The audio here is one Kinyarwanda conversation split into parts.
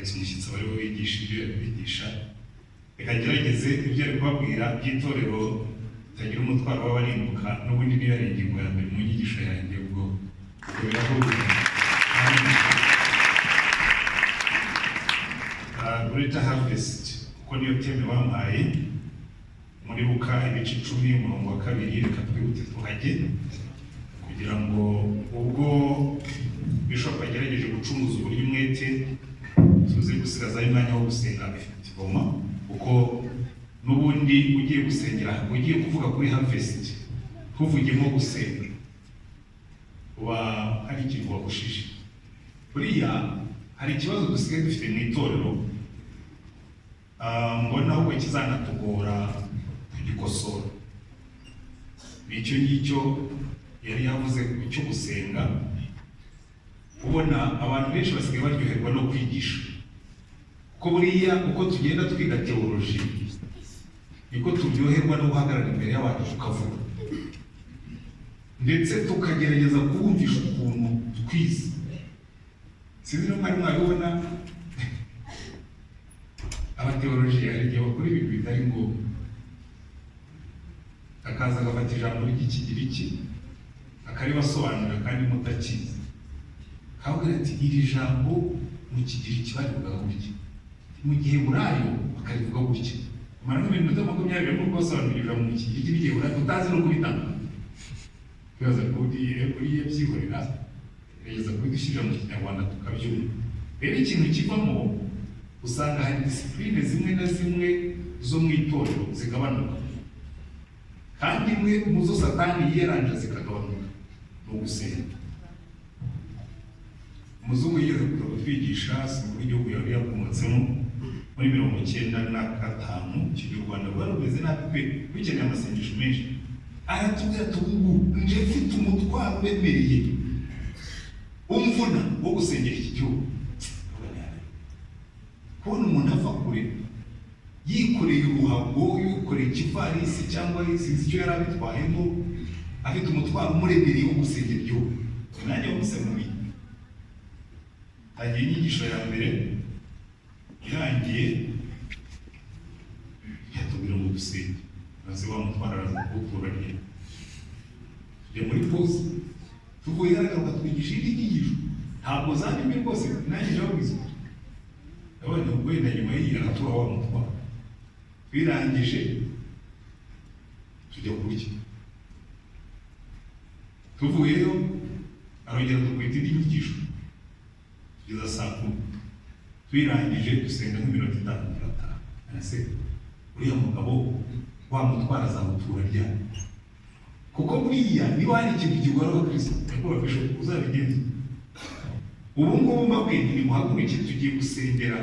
Baretse umushyitsi aba ariwe wigisha ibyo yabigisha. Reka ngerageze ibyo ari kubabwira by'itorero ritagira umutwaro w'abarimbuka. N'ubundi niyo yari ingingo ya mbere mu nyigisho yanjye, ubwo birahuye. Greater Harvest, kuko niyo theme bampaye muri Luka ibice 10 umurongo wa 2. Reka twihute tuhajye kugira ngo ubwo Bishop agerageje gucunguza uburyo umwete, tuze gusigazayo umwanya wo gusenga effectivement, kuko n'ubundi ugiye gusengera, ugiye kuvuga kuri harvest ntuvugemo gusenga, uba hari ikintu wagushije. Buriya hari ikibazo dusigaye dufite mu itorero, mbona ahubwo kizanatugora kugikosora, ni icyo ngicyo yari yavuze cyo gusenga. Ubona abantu benshi basigaye baryoherwa no kwigisha, kuko buriya uko tugenda twiga théologie niko turyoherwa no guhagarara imbere y'abantu tukavuga, ndetse tukagerageza kubumvisha ukuntu twize. Sinzi niba mwari mwabibona, abathéologiens hari igihe bakora ibintu bitari ngombwa, akaza agafata ijambo ry'Ikigiriki akaribasobanurira kandi mutakizi, akababwira ati: "Iri jambo mu Kigiriki barivuga gutya, mu Giheburayo bakarivuga gutya." Umara nk'iminota 20 arimo kubasobanurira ijambo mu Kigiriki n'Igiheburayo, utazi no kubitandukanya. Kwibaza ko uriya byihorera, gerageza kubidushyirira mu Kinyarwanda tukabyumva. Rero ikintu kivamo, usanga hari discipline zimwe na zimwe zo mu itorero zigabanuka, kandi imwe mu zo Satani yiyaranja zikagabanuka ni ugusenga. Umuzungu yigeze kuza kutwigisha, si igihugu yari yakomotsemo, muri 95. Icyo gihe u Rwanda rwari rumeze nabi pe, rukeneye amasengesho menshi. Aratubwira ati: "Ubu nje mfite umutwaro uremereye umvuna wo gusengera iki gihugu." Kubona umuntu ava kure yikoreye uruhago, yikoreye ikivarisi cyangwa sinzi icyo yari abitwayemo, afite umutwaro umuremereye wo gusengera igihugu, nanjye wamusemuriye. Hagiye inyigisho ya mbere irangiye, yatubwira ngo dusenge, maze wa mutwaro araza kuwuturanye. Tujya muri pause, tuvuye aragaruka twigisha indi nyigisho, ntabwo zari mbi rwose. Nanjye ndababwiza ukuri, ndabona wenda nyuma y'iyi aratura wa mutwaro. Twirangije tujya kurya, tuvuyeyo arongera dukubita indi nyigisho tugeza saa 10. Twirangije dusenga nk'iminota 5 turataha. Ese uriya mugabo wa mutwaro azawutura ryari? Kuko buriya niba hari ikintu kigora abakristo, nyakubahwa bishop, uzabigenza ubu ngubu mbabwiye nti: "Nimuhaguruke, tugiye gusengera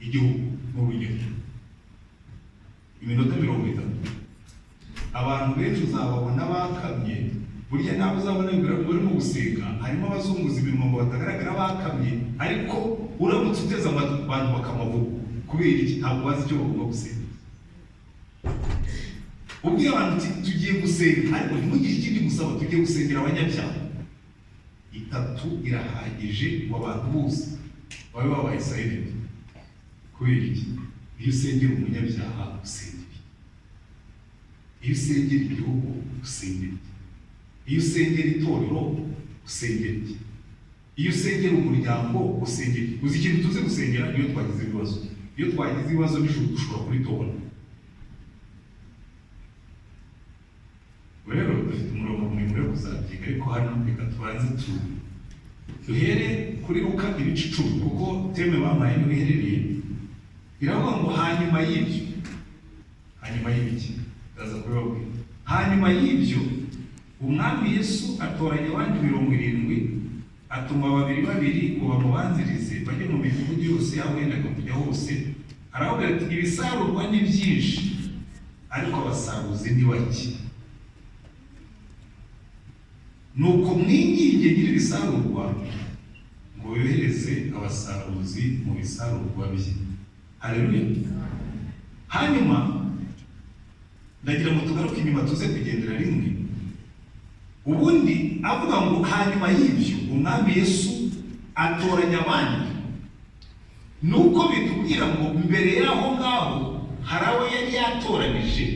igihugu", ni urugero, iminota 30, abantu benshi uzababona bakamye. Burya nawe uzabona barimo gusenga, harimo abazunguza iminwa ngo batagaragara bakamye, ariko uramutse uteze amatwi abantu bakamavuga. Kubera iki? Ntabwo bazi icyo bagomba gusenga. Ubwiye abantu uti: "Tugiye gusenga, ariko ntimugire ikindi musaba, tugiye gusengera abanyabyaha", itatu irahagije ngo abantu bose babe babaye silent. Kubera iki? Iyo usengera umunyabyaha usengera iki? Iyo usengera igihugu usengera iki? Iyo usengera itorero usengera iki? Iyo usengera umuryango usengera iki? Uzi ikintu tuzi gusengera? Iyo twagize ibibazo. Iyo twagize ibibazo nijoro dushobora kuritobora. Ubu rero dufite umurongo muremure wo kuzabyiga, ariko hano reka tubanze duhere kuri Luka ibice 10, kuko theme bampaye niho iherereye. Iravuga ngo: "Hanyuma y'ibyo." Hanyuma y'ibiki? Ndaza kubibabwira. "Hanyuma y'ibyo Umwami Yesu atoranya abandi 70, atuma babiri babiri ngo bamubanzirize bajye mu midugudu yose y'aho yendaga kujya hose. Arababwira ati: 'Ibisarurwa ni byinshi, ariko abasaruzi ni bake. Nuko mwinginge nyir'ibisarurwa ngo yohereze abasaruzi mu bisarurwa bye.'" Haleluya! Hanyuma ndagira ngo tugaruke inyuma, tuze kugendera rimwe. Ubundi avuga ngo: "Hanyuma y'ibyo Umwami Yesu atoranya abandi." Ni uko bitubwira ngo mbere y'aho ngaho hari abo yari yatoranije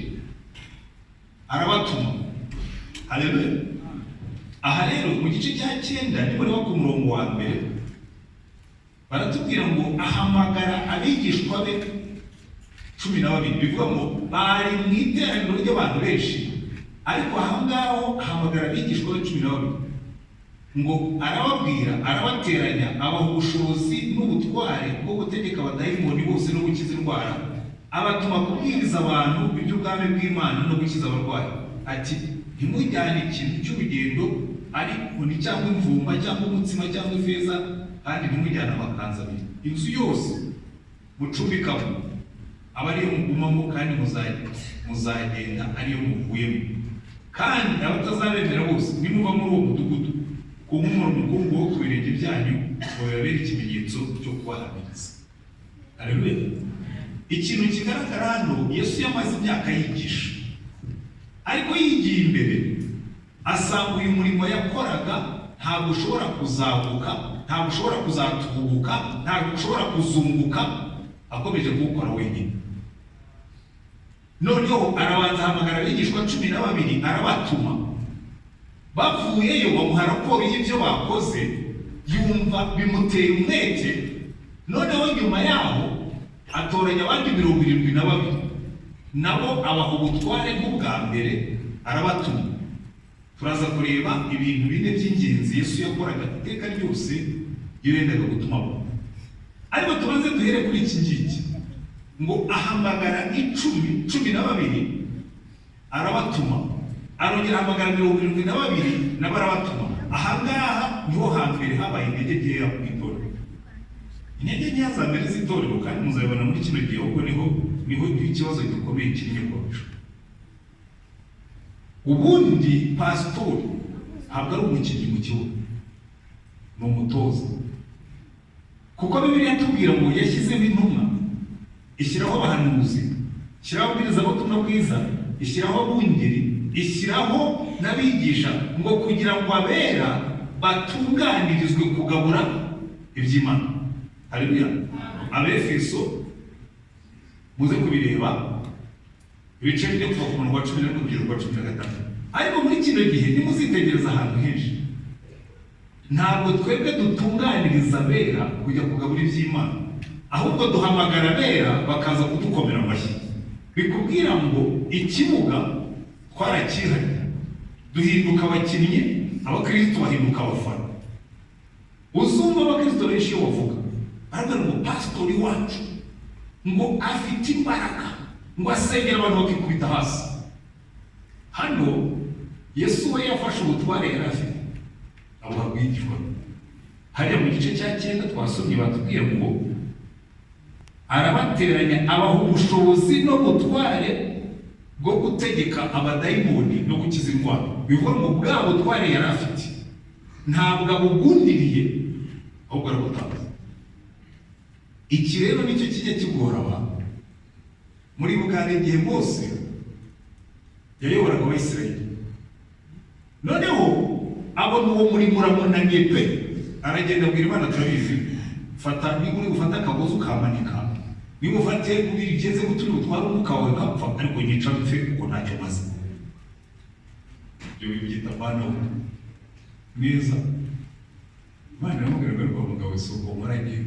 arabatuma. Haleluya! Aha rero mu gice cya 9, nimureba ku murongo wa 1, baratubwira ngo ahamagara abigishwa be 12. Bivuga ngo bari mu iteraniro ry'abantu benshi, ariko aho ngaho ahamagara abigishwa be 12, ngo arababwira, arabateranya, abaha ubushobozi n'ubutware bwo gutegeka abadayimoni bose no gukiza indwara, abatuma kubwiriza abantu iby'ubwami bw'Imana no gukiza abarwayi. Ati: "Ntimujyane ikintu cy'urugendo, ari inkoni cyangwa imvumba cyangwa umutsima cyangwa ifeza, kandi ntimujyane amakanzu abiri. Inzu yose mucumbikamo aba ariyo mugumamo, kandi muzagenda ariyo muvuyemo. Kandi abatazabemera bose, nimuva muri uwo mudugudu, kunkumura umukungugu wo ku birenge byanyu ngo bibabere ikimenyetso cyo kubahamiriza." Haleluya! Ikintu kigaragara hano, Yesu yamaze imyaka yigisha, ariko yigiye imbere asanga uyu murimo yakoraga ntabwo ushobora kuzaguka, ntabwo ushobora kuzatubuka, ntabwo ushobora kuzunguka akomeje kuwukora wenyine. Noneho arabanza ahamagara abigishwa 12, arabatuma. Bavuyeyo bamuha raporo y'ibyo bakoze, yumva bimuteye umwete. Noneho nyuma yaho atoranya abandi 72, nabo abaha ubutware nk'ubwa mbere, arabatuma. Turaza kureba ibintu bine by'ingenzi Yesu yakoraga iteka ryose iyo yendaga gutuma abo, ariko tubanze duhere kuri iki ngiki ngo ahamagara 12 arabatuma, arongera ahamagara 72 nabo arabatuma. Ahangaha niho hambere habaye intege nkeya mu itorero, intege nkeya za mbere z'itorero, kandi muzabibona muri kino gihe, ahubwo niho ikibazo gikomeye kiri kwacu. Ubundi pasitori ntabwo ari umukinnyi mu kibuga, ni umutoza, kuko Bibiliya itubwira ngo yashyizemo intumwa, ishyiraho abahanuzi, ishyiraho ababwirizabutumwa bwiza, ishyiraho abungeri, ishyiraho n'abigisha, ngo kugira ngo abera batunganirizwe kugabura iby'Imana. Haleluya! Abefeso, muze kubireba, ibice 4 kuva ku murongo wa 11 kugera ku wa 16. Ariko muri kino gihe nimuzitegereza ahantu henshi, ntabwo twebwe dutunganiriza abera kujya kugabura iby'Imana, ahubwo duhamagara abera bakaza kudukomera amashyi. Bikubwira ngo ikibuga twaracyihariye, duhinduka abakinnyi, abakristo bahinduka abafana. Uzumva abakristo benshi iyo bavuga, baravuga ngo pasitori wacu ngo afite imbaraga, ngo asengera abantu bakikubita hasi. Hano Yesu we yafashe ubutware yari afite abuha abigishwa. Hariya mu gice cya 9 twasomye, batubwiye ngo arabateranya, abaha ubushobozi n'ubutware bwo gutegeka abadayimoni no gukiza indwara. Bivuga ngo bwa butware yari afite ntabwo abugundiriye, ahubwo arabutanga. Iki rero nicyo kijya kigora abantu. Muribuka hari igihe Mose yayoboraga Abayisirayeli, noneho abona uwo murimo uramunaniye pe, aragenda abwira Imana, turabizi: "Fata, niba uri bufate akagozi ukamanika, niba ufate ubigenze gute, uri butware umwuka wawe nkapfa, ariko nyica mpfe kuko ntacyo maze." Ibyo bibyita burnout neza. Imana iramubwira ngo: "Ariko mugabo, si ubwo nkoranye,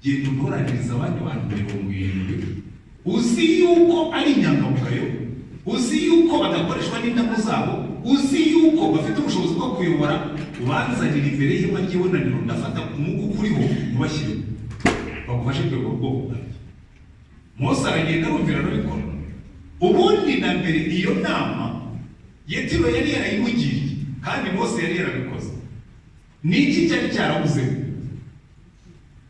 genda untoranirize abandi bantu 70 uzi yuko ari inyangamugayo, uzi yuko badakoreshwa n'indamu zabo, uzi yuko bafite ubushobozi bwo kuyobora, ubanzanira imbere y'ihema ry'ibonaniro, ndafata ku mwuka ukuriho mubashyire bagufashe kuyobora ubwoko bwanjye." Mose aragenda, arumvira, arabikora. Ubundi na mbere iyo nama Yetiro yari yarayimugiriye, kandi Mose yari yarabikoze. Ni iki cyari cyarabuzeho?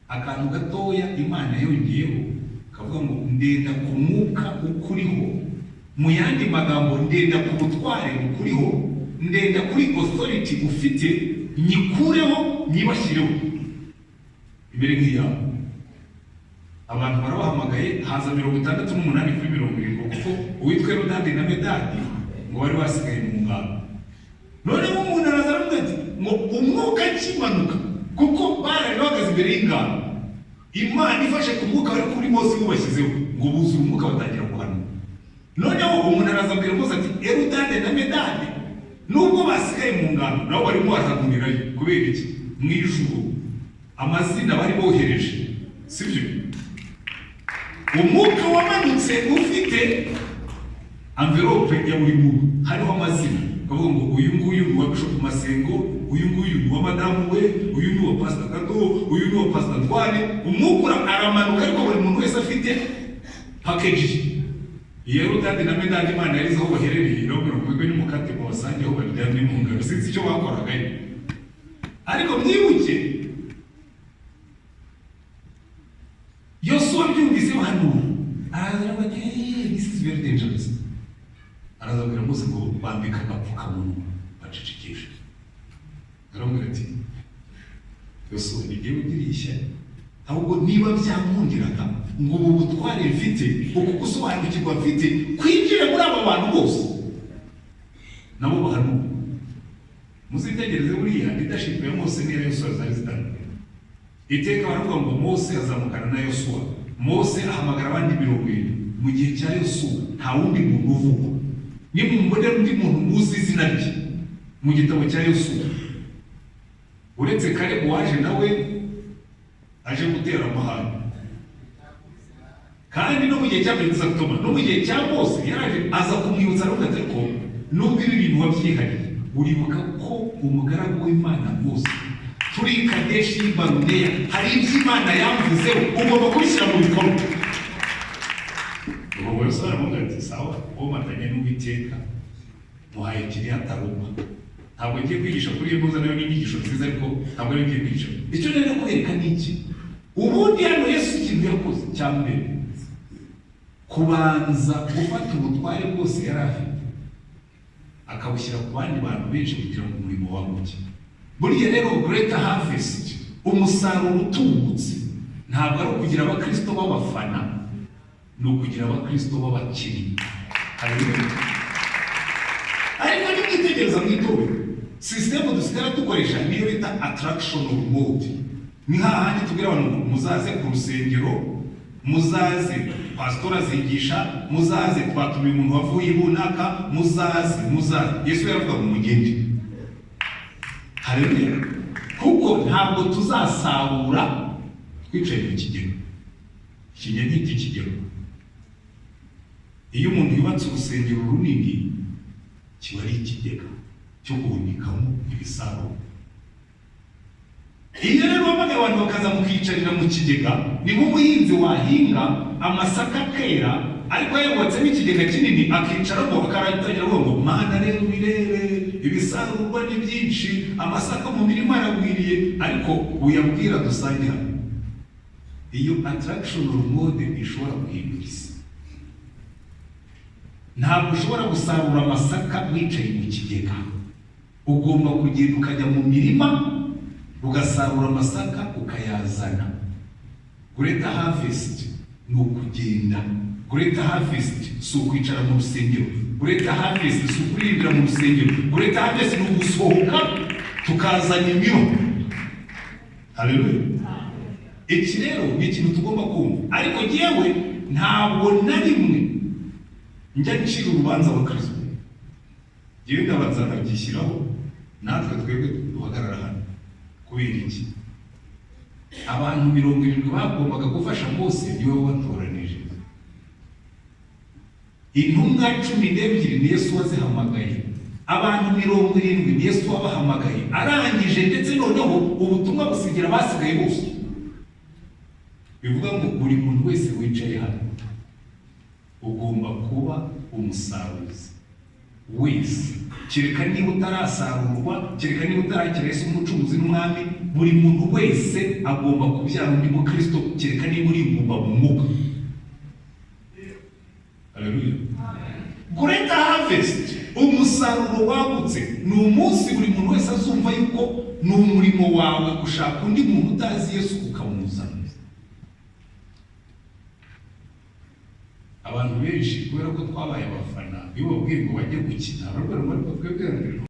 Akantu gatoya Imana yongeyeho kavuga ngo ndenda ku mwuka ukuriho. Mu yandi magambo, ndenda ku butware bukuriho, ndenda kuri authority ufite, nyikureho nyibashyireho imere nk'iyawe. Abantu barabahamagaye, haza 68 kuri 70, kuko uwitwa Eludadi na Medadi ngo bari basigaye mu ngano. Noneho umuntu araza aravuga ati ngo umwuka akimanuka, kuko barari bahagaze imbere y'ingano. Imana ifashe ku mwuka wari kuri Mose mubashyizeho, ngo buzure umwuka, batangira guhanura. Noneho umuntu araza abwira Mose ati: "Erudade na Medade, nubwo basigaye mu ngano, nabo barimo barahanurirayo." Kubera iki? Mu ijuru amazina bari bohereje, sibyo? Umwuka wamanutse ufite enveloppe ya buri muntu, hariho amazina, ukavuga ngo uyu nguyu ni uwa Bishop Masengo, uyu nguyu ni uwa madamu we, uyu ni uwa Pastor Kado, uyu ni uwa Pastor Ntwari. Umwuka aramanuka, ariko buri muntu wese afite package ye. Iyo Rudadi na Medadi, Imana yari izi aho baherereye, irababwira ngo mwebwe nimukate mubasange aho baryamye mu ngano. Sinzi icyo bakoragayo, ariko mwibuke Yosuwa abyumvise bahanura, araza aravuga ati: "Hey, this is very dangerous." Araza abwira Mose ngo bambike agapfukamunwa, bacecekeshe. Aramubwira ati: "Yosuwa, ni jyewe ugiriye ishyari. Ahubwo niba byankundiraga ngo ubu butware mfite, uku gusobanukirwa mfite, kwinjire muri aba bantu bose, nabo bahanura." Muzitegereze, buriya leadership ya Mose n'iya Yosuwa zari zitandukanye. Iteka baravuga ngo Mose azamukana na Yosuwa, Mose ahamagara abandi 70. Mu gihe cya Yosuwa nta wundi muntu uvugwa. Nimumubonera undi muntu muzi izina rye mu gitabo cya Yosuwa, uretse Kalebu waje nawe aje gutera amahane. Kandi no mu gihe cya Perezida, no mu gihe cya Mose yaraje aza kumwibutsa, aravuga ati: "Ariko nubwo ibi bintu wabyihariye, uribuka ko umugaragu w'Imana Mose turi i Kadeshi Baruneya hari ibyo Imana yamvuzeho, ugomba kubishyira mu bikorwa." Ubwo Yosuwa aramubwira ati: "Sawa, womatanye n'Uwiteka, muhaye Kiriyataruba." Ntabwo ngiye kwigisha kuri iyo mpuza, nayo ni inyigisho nziza, ariko ntabwo ari ngiye kwigisha. Icyo rero kubereka ni iki? Ubundi hano Yesu ikintu yakoze cya mbere, kubanza gufata ubutware bwose yari afite akabushyira ku bandi bantu benshi kugira ngo umurimo waguke. Buriya rero greater harvest, umusaruro utubutse, ntabwo ari ukugira abakristo b'abafana, ni ukugira abakristo b'abakinnyi. Haleluya! Ariko nimwitegereza mu itorero, sisitemu dusigara dukoresha niyo bita attraction mode. Ni hahandi tubwira abantu ngo muzaze ku rusengero, muzaze pasitora azigisha, muzaze twatumiye umuntu wavuye i bunaka, muzaze, muzaze. Yesu yaravuga ngo mugende. Haleluya! Kuko ntabwo tuzasarura twicaye mu kigega. Ikigega nk'iki kigero, iyo umuntu yubatse urusengero runini, kiba ari ikigega cyo guhunikamo ibisarurwa. Iyo rero uhamagaye abantu bakaza mukicarira mu kigega, ni nk'umuhinzi wahinga amasaka akera, ariko yarubatsemo ikigega kinini, akicaramo, akarangira avuga ngo: "Mana rero ubirebe, ibisarurwa ni byinshi, amasaka mu mirima aragwiriye." Ariko uyabwira dusange hano, iyo attraction mode ishobora guhindura isi. Ntabwo ushobora gusarura amasaka wicaye mu kigega. Ugomba kugenda ukajya mu mirima, ugasarura amasaka, ukayazana. Greater harvest ni ukugenda. Greater harvest si ukwicara mu rusengero. Greater harvest si ukuririmbira mu rusengero. Greater harvest ni ugusohoka tukazana imiba. Haleluya! Iki rero ni ikintu tugomba kumva. Ariko yewe, ntabwo na rimwe njya ncira urubanza abakristo. Njyewe ndabanza nkabyishyiraho, natwe twebwe duhagarara hano. Kubera iki? Abantu 70 bagombaga gufasha Mose niwe wabatoranije. Intumwa 12 ni Yesu wazihamagaye. Abantu 70 ni Yesu wabahamagaye. Arangije ndetse noneho ubutumwa busigira abasigaye bose. Bivuga ngo buri muntu wese wicaye hano ugomba kuba umusaruzi wese, kereka niba utarasarurwa, kereka niba utarakira Yesu nk'umucunguzi n'umwami. Buri muntu wese agomba kubyara undi mukristo, kereka niba uri ingumba mu mwuka. Haleluya! Greater harvest, umusaruro wagutse, ni umunsi buri muntu wese azumva yuko ni umurimo wawe gushaka undi muntu utazi Yesu ukamuzana. Abantu benshi, kubera ko twabaye abafana, iyo babwiye ngo bajye gukina, baravuga ngo: "Ariko twebwe